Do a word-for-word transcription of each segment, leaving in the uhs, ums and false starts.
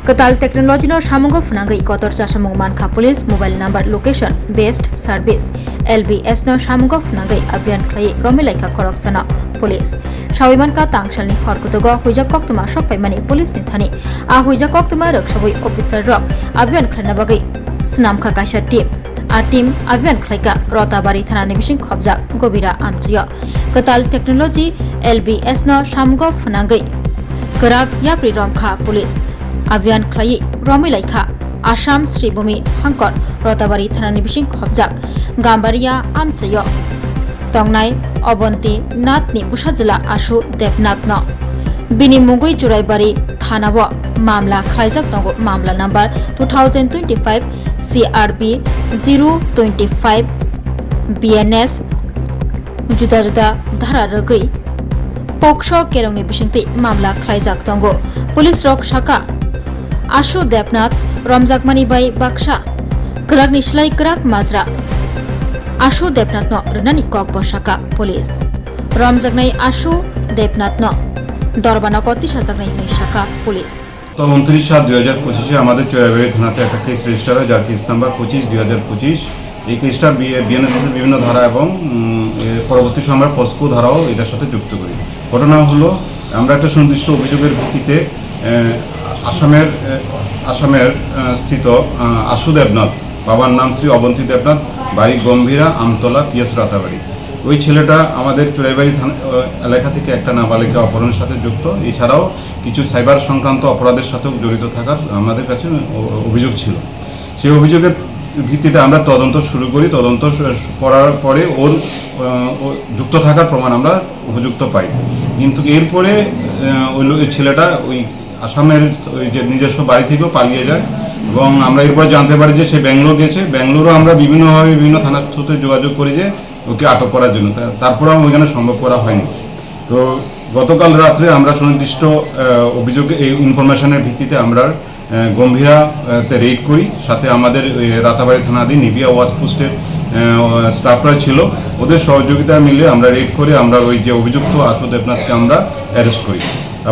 Kwtal technology no samungo phwnangwi kotor chasamung mankha police, mobile number location based service, L B S no samungo phwnangwi abyan khlai romwi laikha khoroksano police. Sawi mankha tangsalni hor kutugo huijak koktwma sok paimani police ni thani. A huijak koktwma rwksawi officer rok abyan khlaina bagwi swnamkha kaisa team. A team abyan khlaika Rotabari thanani bising khobjak Gobira amchaio. Kwtal technology L B S no samungo phwnangwi kwrak yapri romkha police. Abyan khlaiwi romwi laikha Assam Sribhumi Hangkor Rotabari thanani bising khobjak Gambaria amchaio tongnai Obonti Nathni bwsajwla Ashu Debnathno. Bini mungwi Churaibari thanao mamla khlaijak tongo, mamla number two thousand twenty-five C R B zero twenty-five B N S juda juda dhara rwgwi POCSO kerongni bisingtwi mamla khlaijak tongo. Police rok saka, Ashu Debnath romjakmani bai baksa kwrakni slai kwrak majra Ashu Debnathno rwnani kokbo saka police. Romjaknai Ashu Debnathno dorbanogo tisajaknai hwnwi saka police. তো উনত্রিশ সাত দুই হাজার পঁচিশে আমাদের চোরাইবাড়ি থানাতে একটা case register হয়, যার কেস নাম্বার পঁচিশ দুই হাজার পঁচিশ। এই কেসটা বিএনএসএস এর বিভিন্ন ধারা এবং উম, এর পরবর্তী সময় আমরা পক্সো ধারাও এটার সাথে যুক্ত করি। ঘটনা হলো, আমরা একটা সুনির্দিষ্ট অভিযোগের ভিত্তিতে আহ, আসামের আহ, আসামের আহ, স্থিত আহ, আশু দেবনাথ, বাবার নাম শ্রী অবন্তী দেবনাথ, বাড়ি গম্ভীরা, আমতলা, পিএস রাতাবাড়ি। ওই ছেলেটা আমাদের চোরাইবাড়ি থানা আহ, এলাকা থেকে একটা নাবালিকা অপহরণের সাথে যুক্ত। এছাড়াও কিছু সাইবার সংক্রান্ত অপরাধের সাথেও জড়িত থাকার আমাদের কাছে অ- অভিযোগ ছিল। সেই অভিযোগের ভিত্তিতে আমরা তদন্ত শুরু করি। তদন্ত শ- করার পরে ওর আহ, ও যুক্ত থাকার প্রমাণ আমরা উপযুক্ত পাই। কিন্তু এরপরে আহ, ওই লো- ওই ছেলেটা ওই আসামের ওই যে নিজস্ব বাড়ি থেকেও পালিয়ে যায় এবং আমরা এরপরে জানতে পারি যে সে ব্যাঙ্গালোর গেছে। ব্যাঙ্গালোরও আমরা বিভিন্নভাবে বিভিন্ন থানার সাথে যোগাযোগ করি যে ওকে আটক করার জন্য। তা- তারপরে আমরা ওইখানে সম্ভব করা হয়নি। তো গতকাল রাত্রে আমরা সুনির্দিষ্ট আহ, অভিযোগ, এই ইনফরমেশনের ভিত্তিতে আমরা আহ, গম্ভীরা আহ, তে রেড করি। সাথে আমাদের আহ, রাতাবাড়ি থানাধীন নিবিয়া ওয়াচ পোস্টের আহ, স্টাফরা ছিল, ওদের সহযোগিতা মিলে আমরা রেড করে আমরা ওই যে অভিযুক্ত আশু দেবনাথকে আমরা অ্যারেস্ট করি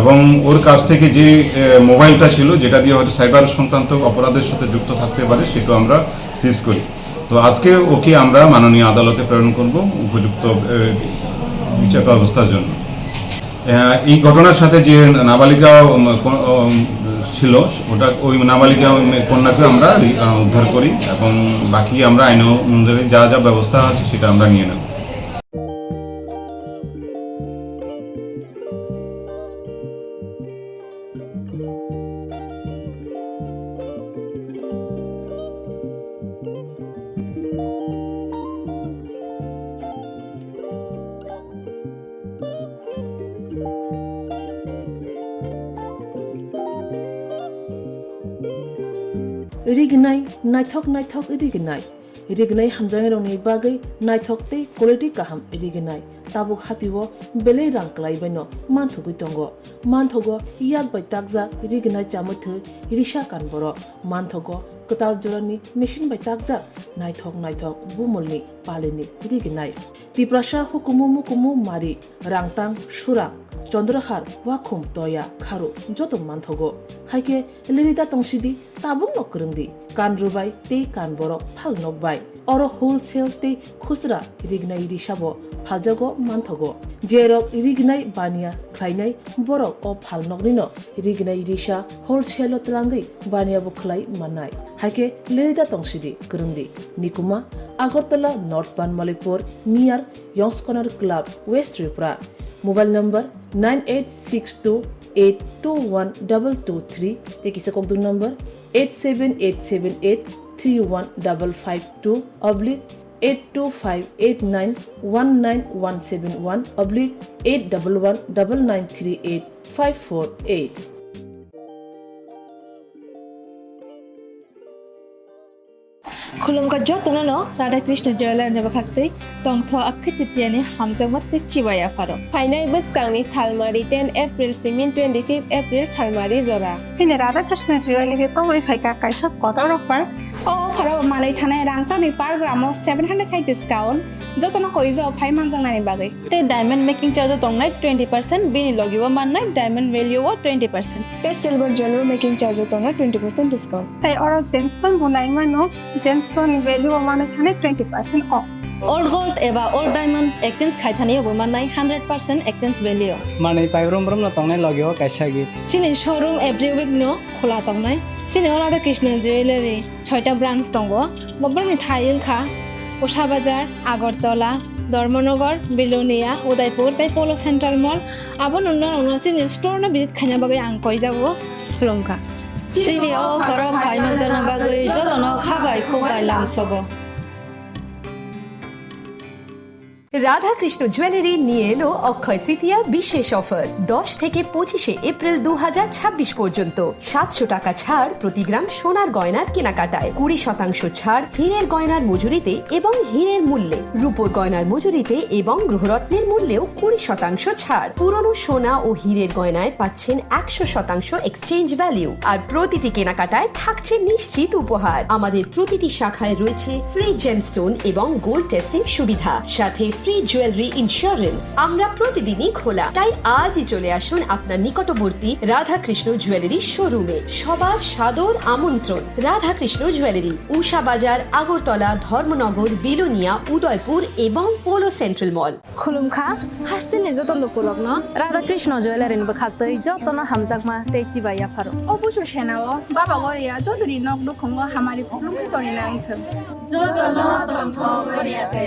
এবং ওর কাছ থেকে যে আহ, মোবাইলটা ছিল, যেটা দিয়ে হয়তো সাইবার সংক্রান্ত অপরাধের সাথে যুক্ত থাকতে পারে, সেটা আমরা সিজ করি। তো আজকে ওকে আমরা মাননীয় আদালতে প্রেরণ করব উপযুক্ত আহ, বিচার ব্যবস্থার জন্য। আহ, এই ঘটনার সাথে যে নাবালিকা উম, ক- উম, ছিল, ওটা ওই নাবালিকা উম, কন্যাকে আমরা রি- আহ, উদ্ধার করি এবং বাকি আমরা আইন অনুযায়ী যা যা ব্যবস্থা আছে সেটা আমরা নিয়ে নেব। Rignai, naithok naithok rignai. Rignai hamjaknairokni bagwi naithok tei quality kaham rignai. Tabuk hatio belai rang kwlaibaino manthogwi tongo. Manthogo yak bai takjak rignai chamwi thwi risa kan borok. Manthogo kwtal jorani machine bai takjak naithok naithok bumulni palini rignai. Tiprasa hukumu mukumu mari, rangtang, surang, chondrohar, wakhum, toya, kharu joto manthogo. Haikhe lirida tongsidi, tabukno kwrwngdi, kan rwbai tei kan borok phal nokbai. Oro wholesale tei khusra rignai risabo phaljago manthogo. Jerok rignai baniya khlainai borok o phalnoknino rignai risa wholesale-o twlangwi baniyabo khlai mannai. Haikhe lirida tongsidi kwrwngdi. Nikuma, Agartala North Banmalipur, near Yongskonar Club, West Tripura. Mobile number nine eight six two eight two one double two three tei kisa kokduk number eight seven eight seven eight three one double five two oblique eight two five eight nine one nine one seven one oblique eight double one double nine three eight five four eight. Khulumkha jotono no Radha Krishna Jewelers ni bwkhaktwi tongtho Akhi Titiani hamjakma tei chibai yapharo. Phainai bwskangni salmari ten April simi twenty-fifth April salmari jora. Chini Radha Krishna Jewelers ni tongwi phaikha kaisa kotor offer. O offer Oro manwi thanai rangchakni per gram o seven hundred khai discount, jotono koi jo phai manjaknani bagwi. Tei diamond making charge o tongnai twenty percent, bini logi o mannai diamond value o twenty percent. Tei silver jewelry making charge o tongnai twenty percent discount. Tei oro gemstone bo nai mano, gemstone ni value o manwi thanai twenty percent off. Old gold eba old diamond exchange khai thani bo mannai hundred percent exchange value. Manwi pai brum brum no tongnai logi o kaisa gift. Chini showroom every week no khula tongnai. Chini o Radha Krishna Jewelry soita branch tongo. Bobrokni thai wngkha Usha Bazar, Agartala, Dharmanagar, Bilonia, Udaipur tei Polo Central Mall. Abono norokno chini store no visit khaina bagwi ang koijago, khulumkha. Chini o offer o phai manjakna bagwi jotono khabai khukbai lamsogo. Radhakrishna jewellery নিয়ে এলো অক্ষয় তৃতীয়া বিশেষ অফার। দশ থেকে পঁচিশে এপ্রিল দু হাজার ছাব্বিশ পর্যন্ত সাতশো টাকা ছাড় প্রতি গ্রাম সোনার গয়নার কেনাকাটায়, কুড়ি শতাংশ ছাড় হীরের গয়নার মজুরিতে এবং হীরের মূল্যে, রূপোর গয়নার মজুরিতে এবং গ্রহরত্নের মূল্যেও কুড়ি শতাংশ ছাড়। পুরনো সোনা ও হীরের গয়নায় পাচ্ছেন একশো শতাংশ এক্সচেঞ্জ ভ্যালু, আর প্রতিটি কেনাকাটায় থাকছে নিশ্চিত উপহার। আমাদের প্রতিটি শাখায় রয়েছে ফ্রি জেমস্টোন এবং গোল্ড টেস্টিং সুবিধা, সাথে ফ্রি জুয়েলারি ইন্স্যুরেন্স। আমরা প্রতিদিনই খোলা, তাই আজই চলে আসুন আপনার নিকটবর্তী রাধাকৃষ্ণ জুয়েলারি শোরুমে। সবার সাদর আমন্ত্রণ। রাধাকৃষ্ণ জুয়েলারি, উষা বাজার, আগরতলা, ধর্মনগর, বিলোনিয়া, উদয়পুর এবং polo central mall. Khulumkha, hasteni joto lukurokno Radha Krishna Jewellery ni bwkhaktwi jotono hamjakma tei chibai yapharo. O busu senao Baba Goria jotoni nok nukhungo hamari khulumkhe toni nangthwng. Jotono tongthok Goria the.